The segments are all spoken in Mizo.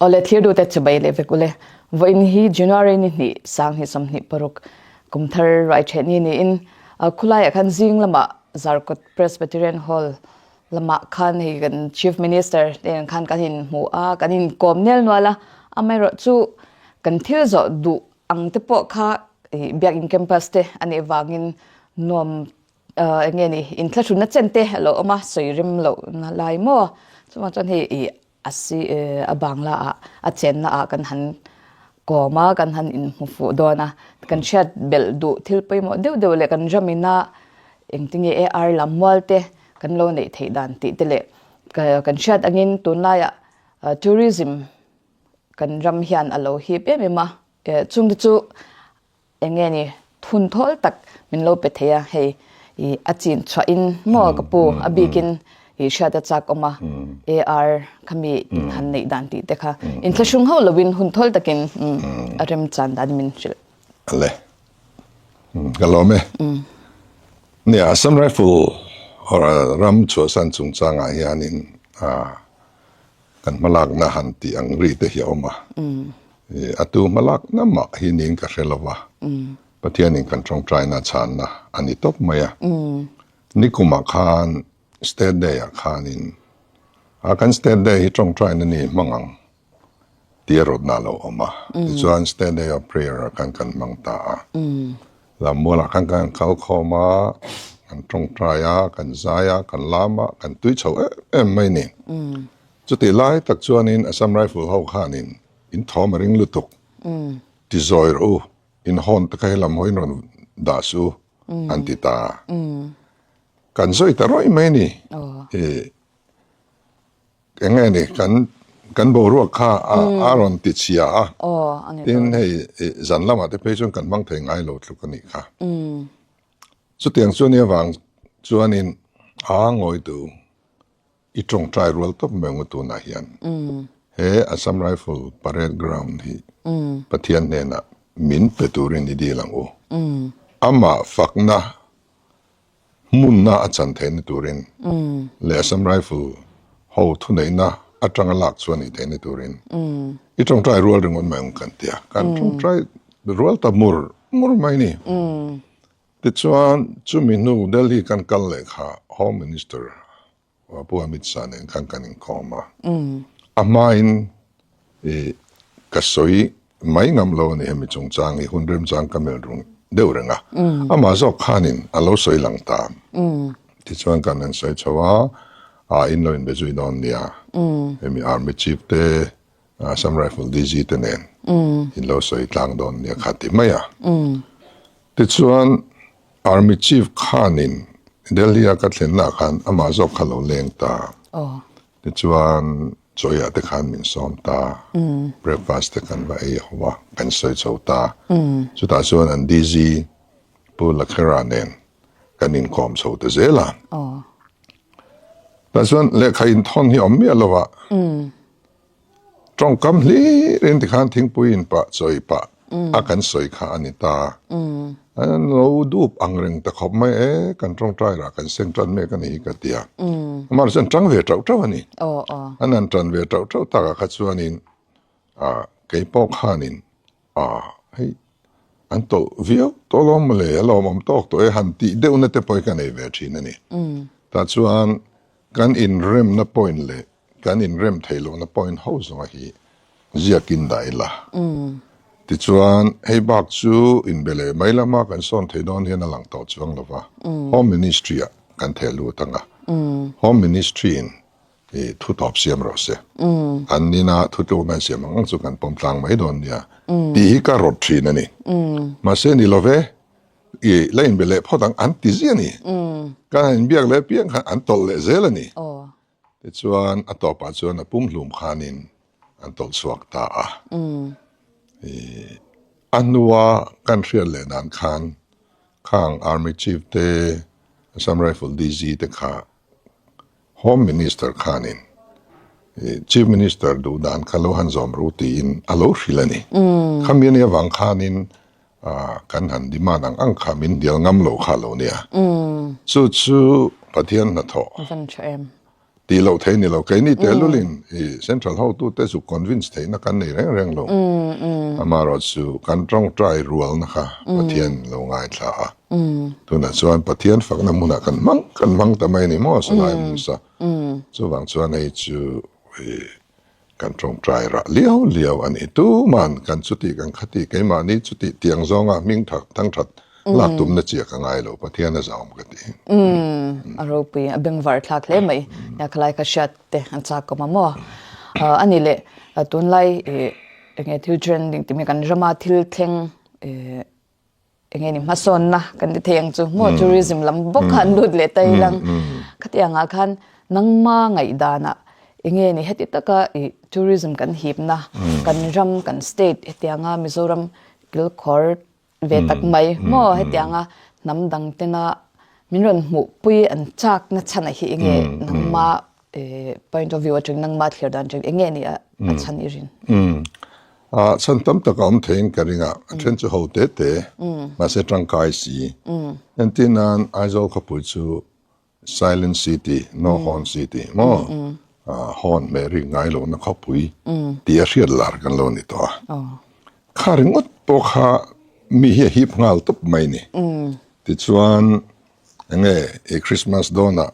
Awle thlir duhte chibai leh vek ule. Vawiin hi January ni hnih sang hi 26 kumthar ruai ṭheh ni niin khulaiah khan zing lamah Zarkawt Presbyterian Hall lamah khan hei kan Chief Minister te nen khan kan inhmu a, kan inkawm nel nual a, amaherawhchu kan thil zawh duh ang te pawh kha Biakin campus te a nih vangin nuam eng nge ni inthlahrunna chen te a lo awm a, sawi rem lohna lai maw chuvang chuan hei ih a si a bangla ah a chenna ah kan han kawm a kan han inhmu fuh dawn a kan hriat belh duh thil pawimawh deuh deuh leh kan ram ina engtinge AR lam mual te kan lo neih theih dan tih te leh kan hriat angin tunlaiah tourism kan ram hian a lo hip em em a chungte chu Eng nge ni thun thawl tak min lo pe thei a, hei i a chin chhuah in maw ka pu a bik in i hriat a chak awm a, AR kha mi in han neih dan tih te kha inthlahrung hauh lo in hun thawl takin a rem chan dan min hrilh. Ale ka lawm e. Nia Assam Rifle or ram chhuahsan chungchangah hianin Kan hmalakna han tih ang ri te hi a awm a. A tu hmalakna mah hi niin ka hre lo va. Pathianin kan tawngtaina chhanna a ni tawp mai a. Nikumah khan State Day-ah khanin a kan State Day hi tawngtaina ni hmang ang tih a rawtna a lo awm a. Tichuan State Day of Prayer-ah khan kan hmang ta a. Lammualah khan kan kal khawm a, kan tawngtai a, kan zai a, kan lam a, kan tui chho em em mai ni. Chutih lai tak chuanin Assam Rifle ho khanin in thawm a ring lutuk. Ti zawi rawh u, in hawn te kha helam haw in rawn dah suh u, an ti ta. Kan zawi ta rawih mai ni. Eng nge ni kan kan boruak kha a a rawn ti chhia a tin hei zan lamah te phei chuan kan hmang thei ngai lo tluk a nih kha. Chutiang chu nia vang chuanin a ngawitu i tawngtai rual tawp mai ang u tunah hian he Assam Rifle Parade Ground hi Pathian hnenah min pe turin i dil ang u. Amah fakna Hmunna a chan theihna turin leh Assam Rifle ho thuneihna atanga lak chu a nih theihna turin i tawngtai rual ringawt mai ang kan ti a, kan tawngtai rual ta mur mur mai ni. Tichuan chumi hnu Delhi kan kal leh kha Home Minister Pu Amit Shah nen khan kan inkawm a, a hmain i ka sawi mai ngam lo a ni hemi chungchang hi hun remchang ka melh rung deuh reng a, amah zawk khanin a lo sawi lang ta. Tichuan kan han sawi chho a, a in lo inbe zui dawn nia, hemi Army Chief te, Assam Rifle DG te nen in lo sawi tlang dawn nia kha ti mai a. Tichuan Army Chief khanin Delhi-a ka thlennaah khan amah zawk kha lo leng ta. Tichuan chawiah te khan min sawm ta, breakfast te kan va ei ho a, kan sawi chho ta. Chutah chuan an DG Pu Lakhera nen kan inkawm chho ta zel a. Tah chuan lehkha inthawn hi awm miah lo a. Tawngkam hlir in tikhan thingpui in pah chawi pah a kan sawi kha a ni ta. An lo dup ang reng ta khawp mai e, kan tawngtai rah kan seng tan mek a ni hi ka ti a. Amah chuan tang ve tauh tauh a ni. An han tan ve tauh tauh takah kha chuanin kei pawh khanin hei an tawlh viau tawh alawm mawle, a lawmawm tawk tawh e han tih deuhna te pawh hi ka nei ve thin a ni. Tah chuan Kan inremna point leh kan inrem theih lohna point ho zawnga hi ziakin dah ila. Tichuan, hei bak chu inbe leh mai lama kan sawn theih dawn hian a lang tawh chuang lo va. Home Ministry-ah kan theh lut ang a. Home Ministry-in i thu tawp siam rawh se. An nina thu tlukna an siam ang ang chu kan pawm tlang mai dawn nia tih hi ka rawt thin a ni. Mahse ni lo ve. I la inbe leh phawt ang an ti ziah a ni. Kan han inbiak leh piang khan an tawlh leh zel a ni. Tichuan a tawpah chuan a pumhlum khanin an tawlh chhuak ta a. I a hnua kan hriat leh dan khan khang Army Chief te, Assam Rifle DG te kha Home Minister khanin Chief Minister duh dan kha lo han zawm ru tiin a lo hrilh a ni. Khami ania vang khanin kan han demand ang ang kha min hnial ngam lo kha lo nia. Chu chu Pathian hnathawh. Van tha em. Tih loh thei ni lo. Keini tehlulin i Central hotute chu convince theihna kan nei reng reng lo. Amaherawhchu kan tawngtai rualna kha Pathian lo ngaithla a. Tunah chuan Pathian fakna hmunah kan hmang kan hmang ta mai a ni maw Salai Musa. Chuvang chuan hei chu i Kan tawngtai rah liau liau a ni. Tuman kan chuti kan khati keimahni chuti tiang zawnga hming thak thang that lak tumna chiah ka ngai lo Pathian a zauhawm ka ti. Umm a ropui a bengvar thlak hle mai. Nia khalai ka hriat te an chak awm a maw. A ni leh tunlai enge thil trending tih mai kan rama thil thleng enge ni hmasawnna kan ti thei ang chu maw tourism lam bawk khan lut leh ta ilang khatiang ah khan nangma ngaihdanah enge ni heti taka ih tourism kan hipna kan ram kan state hetianga Mizoram kilkhawr ve tak mai maw hetianga hnam dang tena min rawn hmuhpui an chakna chhan ah hi enge nangma point of view atang nangma thlir dan atang enge ni a chhan i rin? A chhan tam tak a awm theiin ka ring a, a then chu ho te te, mahse tangkai si. Entir nan Aizawl khawpui chu Silent City, No Horn City maw? Horn hmeh rik ngai lohna khawpui tih a hriat lar kan lo ni tawh a. Kha ringawt pawh kha mi hi a hip nghal tawp mai ni. Tichuan enge i Christmas dawnah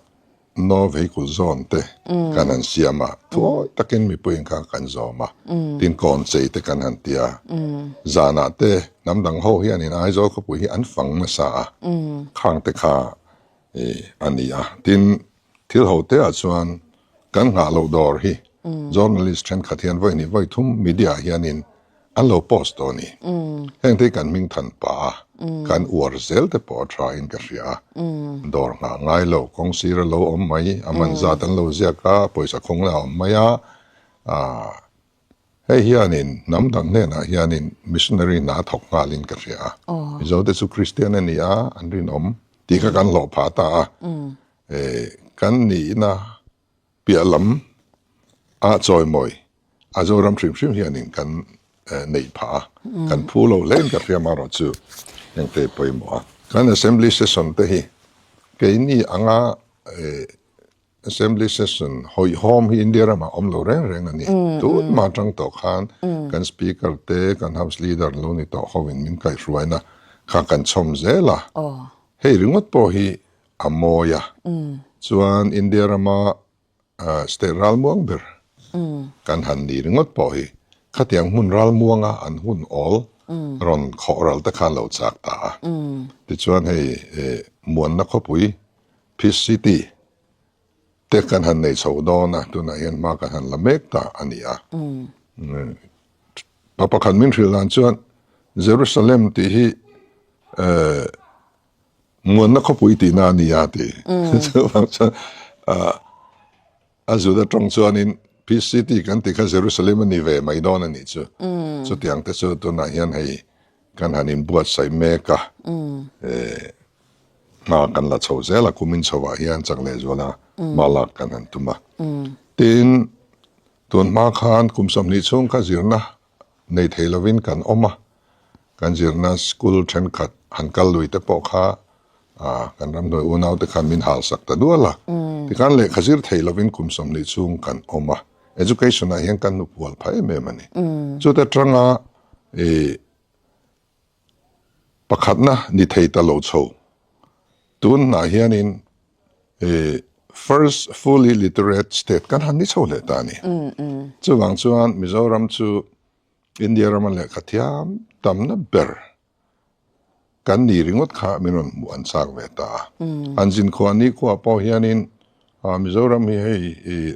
No vehicle zone te kan han siam a, thuawi takin mipui in kha kan zawm a, tin kawn chei te kan han ti a, zanah te hnam dang ho hianin Aizawl khawpui hi an fang nasa a, khang te kha a ni a, tin thil ho te ah chuan kan nghah loh dawr hi journalist thenkhat hian vawi hnih vawi thum media ah hianin An lo post tawh a ni. Heng te hi kan hming than pah a, kan uar zel te pawh a tha in ka hria a. Dawr nghah ngai lo, kawng sir a lo awm mai, a man zat an lo ziak a, pawisa khawng lah a awm mai a. Aah hei hianin hnam dang hnenah hianin missionary hna a thawk nghalin ka hria a. Mizo te chu Kristian a ni a, an rinawm tih kha kan hlawh phah ta a. Kan nihna Piah lam a chawimawi a Zoram hrim hrim hianin kan neih phah a, kan phu lo hle in ka hria marawh chu engte pawimawh a. Kan Assembly Session te hi keini anga Assembly Session hawihhawm hi India ramah awm lo reng reng a ni. Tunhma atang tawh khan kan Speaker te, kan House Leader lo ni tawh hovin min kaihhruaina kha kan chhawm zel a. Hei ringawt pawh hi a mawi a, chuan India rama state ralmuang ber kan han ni ringawt pawh hi khatiang hmun ralmuanga an hun awl rawn khawh ral te khan lo chak ta a. Tichuan hei Muanna khawpui, Peace City, te kan han nei chho dawn a, tunah hian hma kan han la mek ta a ni a. Pa pakhat min hrilh dan chuan Jerusalem tih hi Muanna khawpui tihna a ni a ti. Chuvang chuan a Juda tawng chuanin Peace City kan tih kha Jerusalem a ni ve mai dawn a nih chu. Chutiang te chu tunah hian hei kan han inbuatsaih mek a, hma kan la chho zel a, kumin chhoah hian chak lehzuala hma lak kan han tum a. Tin, tun hma khan kum 20 chhung kha zirna nei thei lovin kan awm a, kan zirna school thenkhat han kal lui te pawh kha kan ramhnuai unau te khan min hal sak ta dual a, tikhan lehkha zir thei lovin kum 20 chhung kan awm a, education ah hian kan hnupual phah em em a ni. Chute atanga ih pakhatna ni thei ta lo chho tun hnah hianin ih first fully literate state kan han ni chho leh ta a ni. Chuvang chuan Mizoram chu India rama lehkha thiam tamna ber kan ni ringawt kha min rawn hmuh an chak ve ta a. An zinkhua nikhua pawh hianin Mizoram hi hei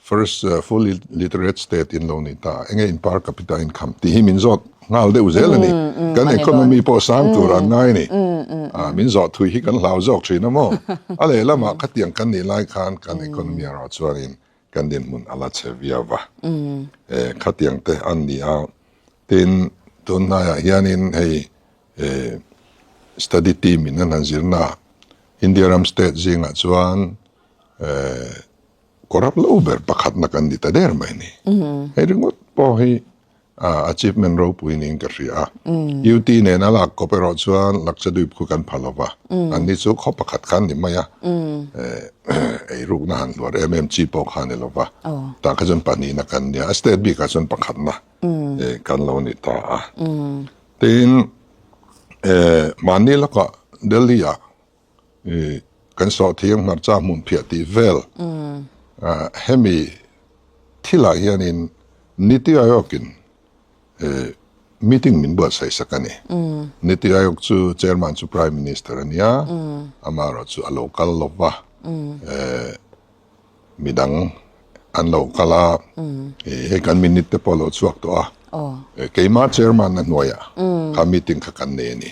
first fully literate state in lo ni ta, enge in per capita income tih hi min zawt nghal deuh zel a ni. Kan economy pawh sang tur an ngai a ni. Min zawh thui hi kan hlau zawk thin a maw? A lehlamah khatiang kan nih lai khan kan economy erawh chuanin Kan dinhmun a la che viau va, e khatiang te an ni a, tin tun hnaiah hianin hei e study team in an han zirna ah India ram state zingah chuan e corrupt lo ber pakhatna kan ni ta der mai a ni. Hei ringawt pawh hi. Achievement ropui niin ka hria a. UT nena lak kawp erawh chuan Lakshadweep khu kan pha lova, anni chu khaw pakhat kha an ni mai a, eirukna han hluar em em chi pawh kha a ni lova, tah kha chuan pahnihna kan nia, a state bikah chuan pakhatna kan lo ni ta a. Tin, mahni lawkah Delhi-ah kan sawhthiang hmarcha hmun phiah tih vel hemi thilah hianin Niti Aayog-in meeting min buatsaih sak a ni. Niti Aayog chu chairman chu Prime Minister a nia, amaherawhchu a lo kal lo va. Midang an lo kal a, hei kan minute te pawh a lo chhuak tawh a, keimah chairman na hnuaiah kha meeting kha kan nei a ni.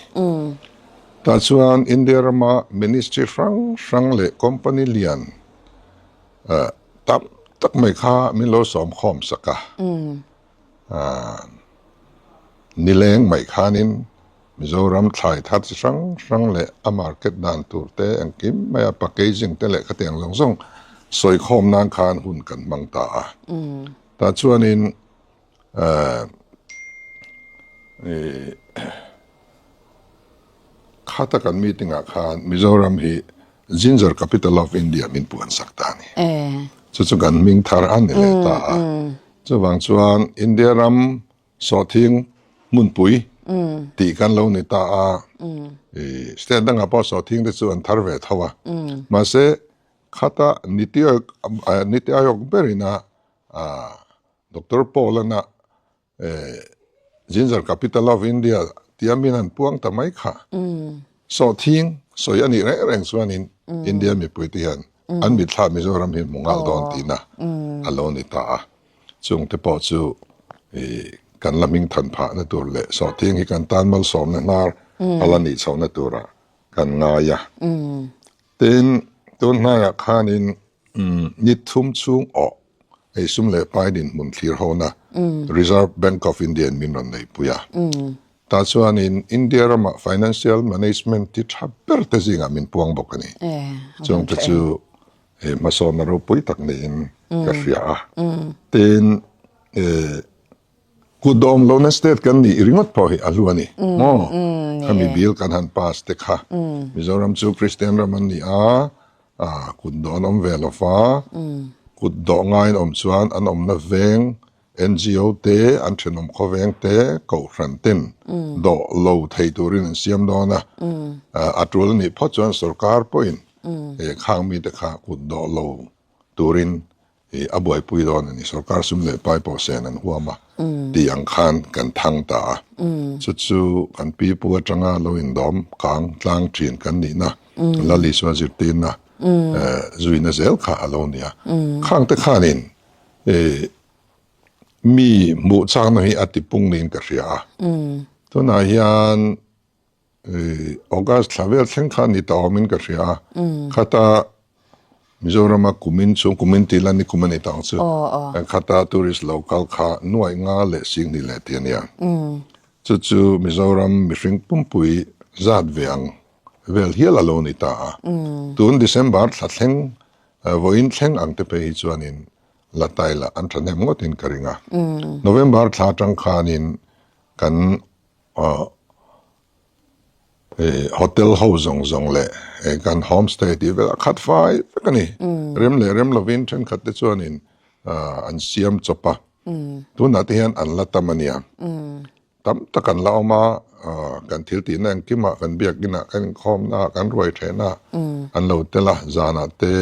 Tah chuan India rama ministry hrang hrang leh company lian tam tak mai kha min lo sawm khawm sak a. Nileng mai khanin Mizoram thlai thar chi hrang hrang leh a market dan tur te engkim mai a packaging te leh khatiang zawng zawng sawi khawm nan khan hun kan hmang ta a. Tah chuanin Khata kan meeting ah khan Mizoram hi Ginger Capital of India min puan sak ta a ni. Chu chu kan hming thar a ni leh ta a. Chuvang chuan India ram sawhthing hmunpui tih kan lo ni ta a. State dangah pawh sawhthing te chu an thar ve tho a. Mahse khata Niti Aayog berina Doctor Paul-ana Ginger Capital of India tia min han puang ta mai kha. Sawhthing sawi a nih reng reng chuanin India mipuite hian an mitthla Mizoram hi hmu nghal dawn tihna a lo ni ta a. Chungte pawh chu kan la hming than phahna tur leh sawhthing hi kan tan malsawmna hnar a la nih chhohna turah kan ngai a. Tin, tun hnaiah khanin ni thum chhung awh hei sum leh pai dinhmun thlir hona Reserve Bank of India in min rawn neihpui a. Tah chuanin India rama financial management ti tha ber te zingah min puang bawk a ni. Chungte chu hmasawnna ropui tak niin ka hria a. Tin, Kut dawm lohna state kan nih ringawt pawh hi a hlu a ni maw? Khami bill kan han pass te kha Mizoram chu Kristian ram an ni a, kut dawh an awm ve lo va, kut dawh ngaiin awm chuan an awmna veng NGO te, an thenawm khawveng te, kohhran ten dawh lo thei turin an siam dawn a, a tul a nih phawt chuan sorkar pawhin khang mite kha kut dawh lo turin I a buaipui dawn a ni, sorkar sum leh pai pawh sen an huam a tih ang khan kan thang ta a. Chu chu kan pi pu atanga lo indawm kang tlang thin kan nihna, Lal Isua zirtirna zuina zel kha a lo ni a. Khang te khanin mi hmuh chakna hi a tipung niin ka hria a. Tunah hian August thla vel thleng kha ni ta awmin ka hria a, khata Mizorama kumin chu kumin tih la ni kum a ni ta ang chu, khata tourist lo kal kha nuaih nga leh singhnih leh tih a nia. Chu chu Mizoram mihring pumpui zat ve ang vel hial a lo ni ta a. Tun December thla thleng vawiin thleng ang te phei hi chuanin la tai lah an thahnem ngawtin ka ring a. November thla atang khanin kan Hotel ho zawng zawng leh kan home stay tih vel a khat fai vek a ni. Rem leh rem lovin thenkhat te chuanin an siam chawp a, tunah te hian an la tam a nia. Tam tak an la awm a, kan thil tihna engkimah kan biakinah kan inkhawmnaah kan ruai theihnaah an lo tel a, zanah te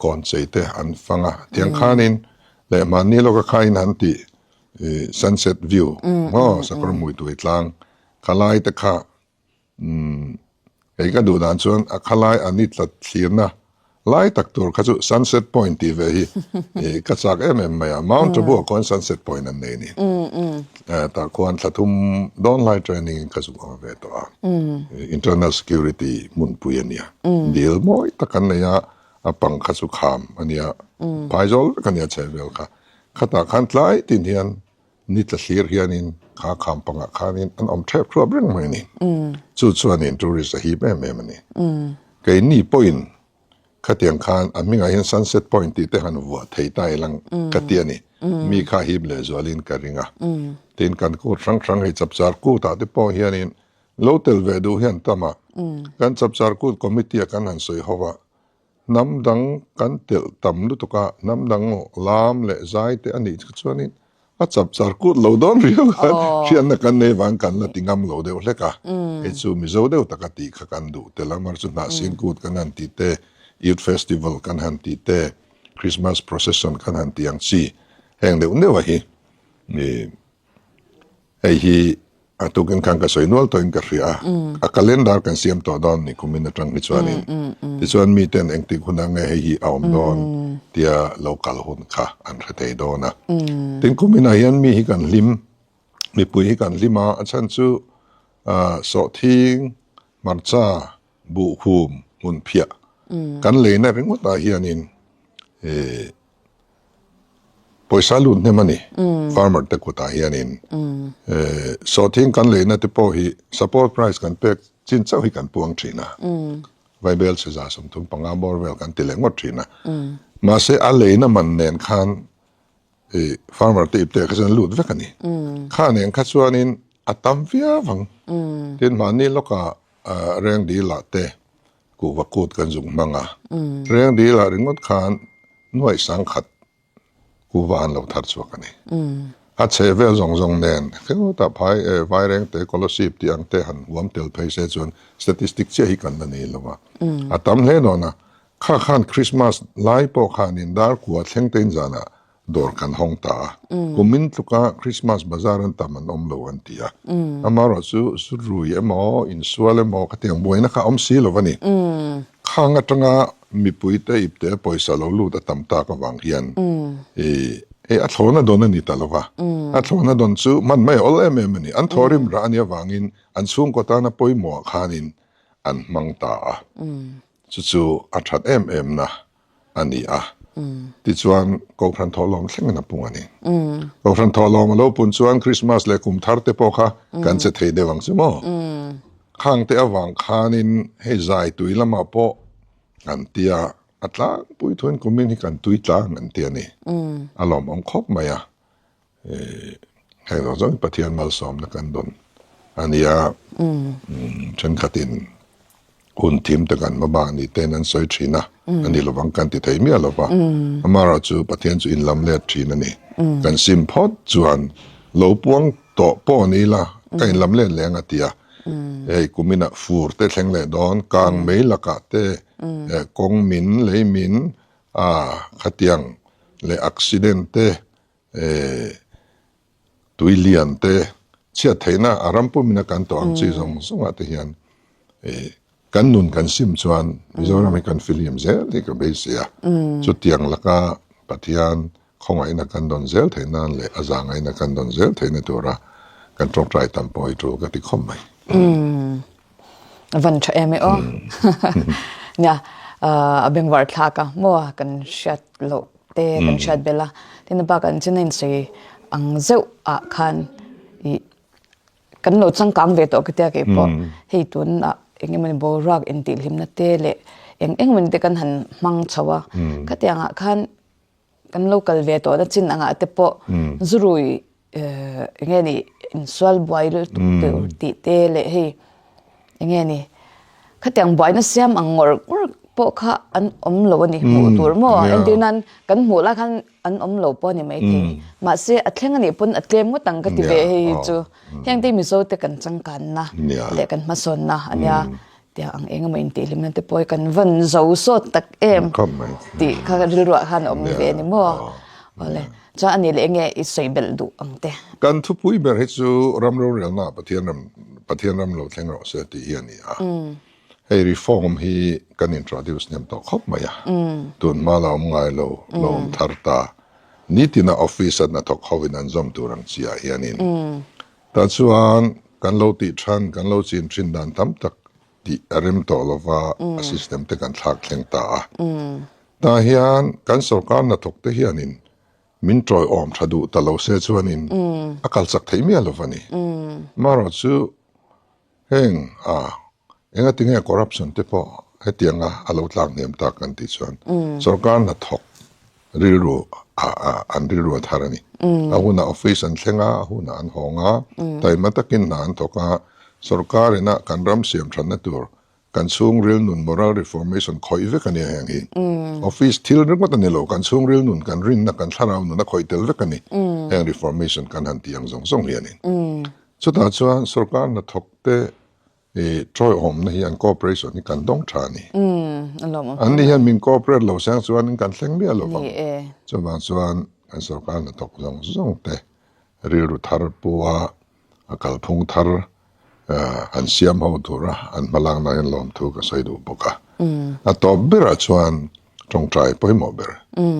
kawn chei te an fang a tiang khanin leh mahni lawka khain han tih sunset view maw sakawr hmui tui tlang khalai te kha hei ka duh dan chuan a khalai a ni tlat thlirna lai tak tur kha chu sunset point tih ve hi ka chak em em mai a Mount Abu ah khuan sunset point an nei a ni tah khuan thla thum dawn lai training in ka zuk awm ve tawh a internal security hmunpui a nia. Dil mawi tak an nei a, a pang kha chu kham a nia, phaizawl vek a nia chhehvel kha. Khatah khan tlai tin hian ni tla thlir hianin kha kham pangah khanin an awm thep thuap reng mai a ni. Chu chuanin tourist a hip em em a ni. Keini pawhin. Khatiang khan a hmingah hian Sunset Point tih te han vuah thei ta ilang ka ti a ni. Mi kha hip lehzualin ka ring a. Tin, kan kut hrang hrang hei chapchar kutah te pawh hianin lo tel ve duh hian tam a. Kan chapchar kut committee-a kan han sawi ho va, hnam dang kan telh tam lutuk a, hnam dang lam leh zai te a nih chuanin A chapchar kut lo dawn riau khan hriatna kan nei vang kan la ti ngam lo deuh hlek a. Hei chu Mizo deuh taka tih kha kan duh tel a, mar chu hnahsin kut kan han ti te, Youth Festival kan han ti te, Christmas Procession kan han ti ang chi heng deuh neuh a hi. Hei hi A tukin khan ka sawi nual tawhin ka hria a, a calendar kan siam tawh dawn ni kumin atang hi chuanin. Tichuan miten engtik hunah nge hei hi a awm dawn tia lo kal hun kha an hre thei dawn a. Tin kuminah hian mi hi kan hlim, mipui hi kan hlim a, a chhan chu sawhthing, hmarcha, buhhum, hmunphiah kan leina ringawtah hianin Pawisa lut hnem a ni. Farmer te kutah hianin sawhthing kan leina te pawh hi support price kan pek chin chauh hi kan puang thin a. Vaibel chhe 35 bawr vel kan ti leh ngawt thin a. Mahse a leina man nen khan farmer te ipte kha chuan lut vek a ni. Kha nen kha chuanin a tam viau ang. Tin mahni lawkah reng dil ah te Kuhva kut kan zuk hmang a, reng dil ah ringawt khan nuaih sangkhat kuhva an lo thar chhuak a ni. A chhe vel zawng zawng nen khengawtah phai Vairengte Kolosip tih ang te han huam tel phei se chuan statistic chiah hi kan la nei lo a. A tam hle dawn a, kha khan Christmas lai pawh khanin dar kua thleng tein zanah Dawr kan hawng ta a, kumin tluka Christmas bazar an tam an awm lo an ti a. Amaherawh chu zu rui emaw, insual emaw khatiang buaina kha a awm si lo a ni. Khang atanga mipuite ipte pawisa lo lut a tam tak avang hian hei a thlawna dawn a ni ta lo va. A thlawna dawn chu hman mai a awl em em a ni. An thawhrim rah a nih avangin an chhungkaw tana pawimawhah khanin an hmang ta a. Chu chu a that em em na a ni a. Tichuan, Kohhran thawhlawm thlengin a pung a ni. Kohhran thawhlawm a lo pun chuan Krismas leh kum thar te pawh kha kan che thei deuh ang chu maw? Khang te avang khanin hei zai tui lamah pawh an tia, a tlangpui thuin kumin hi kan tui tlang an ti a ni. A lawmawm khawp mai a. Heng zawng zawng hi Pathian malsawmna kan dawn a nia. Thenkhatin hun thim te kan hmabak ni tein an sawi thin a, a ni lovang kan ti thei miah lova. Amaherawh chu Pathian chu inlam let thin a ni. Kan sim phawt chuan lo puang tawh pawh ni ila ka inlam let leh ang a ti a. Hei kuminah fur te thleng leh dawn, kang mei lakah te, kawng min, lei min, khatiang leh accident te, Tui lian te chhiat theihna a ram pumina kan tawh ang chi zawng zawngah te hian kan nun kan sim chuan Mizoram hi kan fihlim zel hi ka beisei a. Chutiang laka Pathian khawngaihna kan dawn zel theih nan leh a zahngaihna kan dawn zel theihna tura kan tawngtai tam pawh hi tul ka ti khawp mai. Van tha em e aw. Nia a bengvar thlak a maw kan hriat loh te kan hriat belh a, tin a bak an chin a insawi ang zeuh ah khan ih kan lo changkang ve tawh ka tia kei pawh hei tunah eng emawni boruak intihhlimna te leh eng eng emawni te kan han hmang chho a, khatiang ah khan kan lo kal ve tawhna chin angah te pawh zurui eng nge ni insual buai lutuk tur tih te leh hei eng nge ni khatiang buaina siam ang ngawr ngawr pawh kha an awm lo a ni hmuh tur maw entir nan kan hmuh lai khan an awm lo pawh a ni maithei mahse a thleng a nih pawn a tlem ngawt ang ka ti ve hei hi chu heng te Mizo te kan changkanna leh kan hmasawnna a nia. Tiang ang eng emaw intihhlimna te pawh hi kan van zo sawt tak em tih kha rilruah khan a awm ve a ni maw? Awle, chuan a nih leh enge i sawi belh duh ang te? Kan thupui ber hi chu ram rorelna Pathian ram Pathian ram lo thleng rawh se tih hi a ni a. Hei reform hi kan introduce hnem tawh khawp mai a. Tun hma la awm ngai lo, la awm thar ta. Nitina office a hnathawk hovin an zawm tur ang chiah hianin Tah chuan kan lo tih than, kan lo chin thin dan tam tak tih a rem tawh lo va, a system te kan thlak thleng ta a. Tah hian kan sorkar hnathawk te hianin min tawiawm tha duh ta lo se chuanin a kal chak theih miah lo va ni. Amaherawhchu heng a engatinge corruption te pawh. hetianga a lo tlak hniam tak kan tih chuan sorkar hnathawk rilru an rilru a thar a ni. A hunah office an thleng a, a hunah an hawng a, taima takin hna an thawk a, sorkar ina kan ram siam thatna tur Kan chhungril nun moral reformation khawih vek a nia heng hi. Office thil ringawt a ni lo, kan chhungril nun, kan rinna, kan thlarau nun a khawih tel vek a ni. Heng reformation kan han tih ang zawng zawng hianin. Chutah chuan sorkar hnathawk te tawiawmna hi an cooperation hi kan dawng tha a ni. An ni hian min cooperate lo seng chuan kan thleng miah lo vang. Chuvang chuan kan sorkar hnathawk zawng zawng te rilru thar pu a, a kalphung thar an siam ho tura an hmalakna hian lawmthu ka sawi duh bawk a. A tawp berah chuan tawngtai pawimawh ber,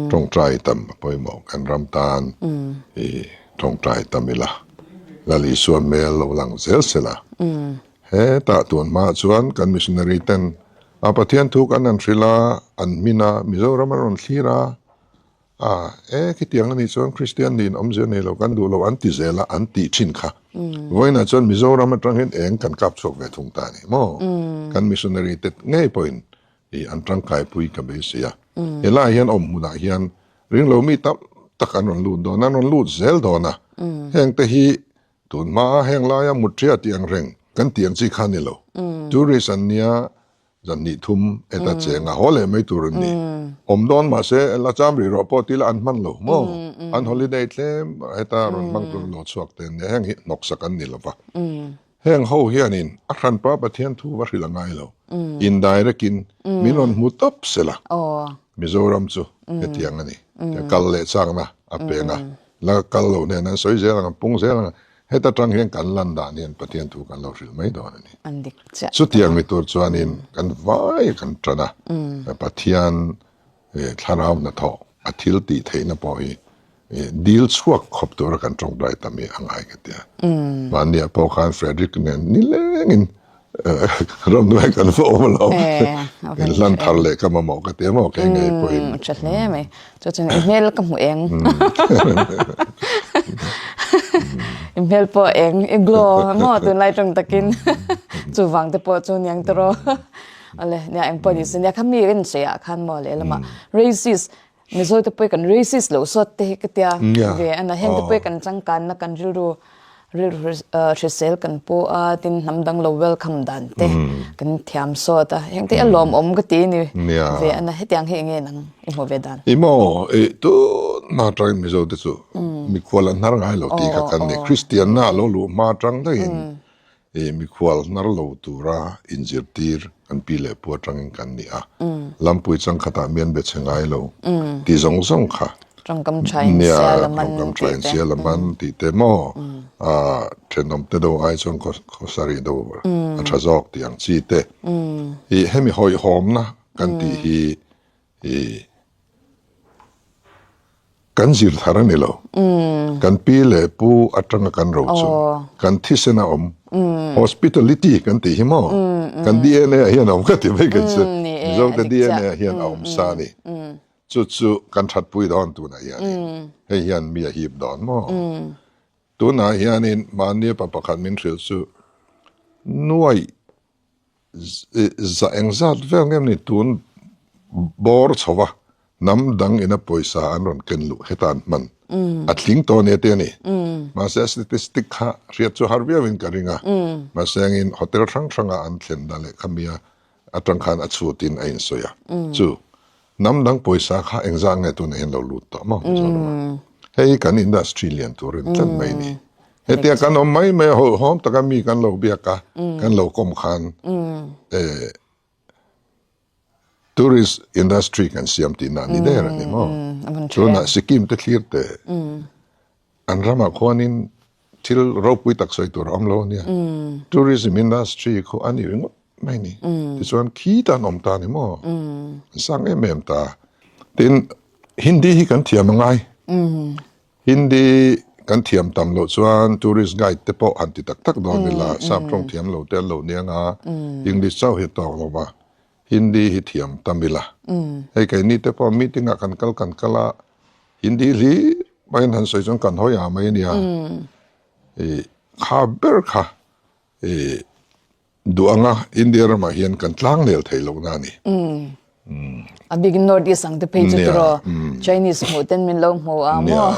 tawngtai tam a pawimawh kan ram tan i tawngtai tam ila, Lal Isua hmel lo lang zel se la. Hetah tun hmaah chuan kan missionary ten a Pathian thu kan han hrilh a, an hmin a, Mizoram an rawn thlir a, A, e, khitiang a nih chuan Kristian niin awmzia nei lo kan duh lo an ti zel a, an tih thin kha. Vawiinah chuan Mizoram atang hian eng kan kap chhuak ve thung ta a ni maw? Kan missionary te ngei pawhin i an tangkaipui ka beisei a. Helaiah hian awm hmunah hian ringlo mi tam tak an rawn lut dawn a, an rawn lut zel dawn a. Hengte hi tun hmaa heng laia mutria tih ang reng kan tih ang chi kha a ni lo. Tourist an nia, Zan hnih thum heta cheng a haw leh mai tur an ni. Awm dawn mahse la cham rih rawh pawh tila an hman lo maw? An holiday tlem heta rawn hmang tur lo chhuak te an nia, heng hi hnawksak an ni lova. Heng ho hianin a hranpa Pathian thu va hrilh a ngai lo. Indirect in min rawn hmu tawp sela. Mizoram chu hetiang a ni. Kal leh chakna a peng a. La kal lo hnen an sawi zel ang, an pung zel ang. Heta tang hian kan lan dan hian Pathian thu kan lo hrilh mai dawn a ni. An dik chiah. Chutiang ni tur chuanin kan vai kan tan a, Pathian thlarau hnathawh a thil tih theihna pawh hi dil chhuak khawp tura kan tawngtai tam hi a ngai ka ti a. Mahniah pawh khan Frederick nen nilengin Ramhnuai kan va awm lo. In hlan thar leh ka mamawh ka ti a maw kei ngei pawhin. Tha hle mai. Chu chuan i hmel ka hmu eng. I hmel pawh eng, i glow maw tunlai tawng takin. Chuvang te pawh chu niang tawh. Awle, nia eng pawh ni se nia kha mi rin sawiah khan maw lehlamah racist Mizo te pawh kan racist loh sawt te hi ka tia ve a na heng te pawh kan changkanna kan rilru rilru hrisel kan pu a tin hnam dang lo welcome dan te kan thiam sawt a heng te a lawmawm ka ti ni ve a na hetiang hi enge nang i hmu ve dan. I maw i tun hma atangin Mizo te chu mikhual an hnar ngai lo tih kha kan ni Kristian na lo luh hma atang daihin I mikhual hnar lo tura inzirtir kan pi leh pu atangin kan ni a, lampui changkhatah mian be chhe ngai lo tih zawng zawng kha Tawngkam tha in nia, sial a man tawngkam tha tih in te. sial a man tih te maw, thenawm te do ai chuan khawsarih do a tha zawk tih ang chi te. I hemi hawihhawmna kan tih hi I kan zir thar a ni lo. Kan pi leh pu atanga kan ro chu kan thisen a awm. Hospitality kan tih hi maw? Kan DNA ah hian a awm ka ti mai ka chu. Mizo te DNA ah hian a awm sa a ni. Chu chu kan thatpui dawn tunah hianin hei hian mi a hip dawn maw? Tunah hianin mahni pa pakhat min hrilh chu nuaih Za engzat vel nge ni tun bawr chho va, hnam dang ina pawisa an rawn ken luh heta an hman a tling tawh nia te a ni. Mahse a statistic kha hriat chu har viau in ka ring a, mahse angin hotel hrang hranga an thlen na leh khamia atang khan a chhut in a insawi a, chu Hnam dang pawisa kha engzah nge tunah hian lo lut tawh maw Mizoramah? Hei hi kan industry lian tur in tlat mai ni. Hetia kan awm mai mai a hawihhawm taka mi kan lo biak a, kan lo kawm khan eh tourist industry kan siam tihna a ni der a ni maw? Tunah Sikkim te thlir teh an ramah khuanin thil ropui tak sawi tur a awm lo a nia. Tourism industry khu a ni ringawt mai ni. Tichuan khi ta an awm ta a ni maw? An sang em em ta. Tin, Hindi hi kan thiam a ngai. Hindi kan thiam tam loh chuan tourist guide te pawh han ti tak tak dawn ila, sap tawng thiam lo te an lo nia nga, English chauh hi a tawk lo va, Hindi hi thiam tam ila. Hei keini te pawh meeting ah kan kal kan kal a, Hindi hlir maiin han sawi chuan kan hawi ah mai a nia. I kha ber kha i. Duh anga India ramah hian kan tlang nel thei lohna a ni. A bikin North East ang te phei chu tiraw Chinese hmuh ten min lo hmu a maw?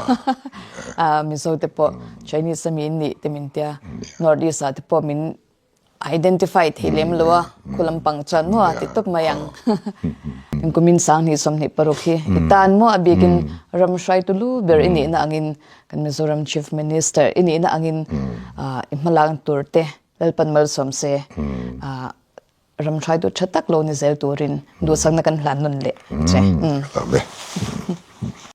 Mizo te pawh Chinese ami in nih te min tia North East ah te pawh min identify thei lem lo a khu lampang chuan maw a ti tawp mai ang. Kumin 20 26 hi i tan maw a bikin ram hruaitu lu ber i nihna angin kan Mizoram Chief Minister i nihna angin i hmalak tur te Lalpan malsawm se ram hruaitu tha tak lo ni zel turin duhsakna kan hlan nawn leh che. Amen.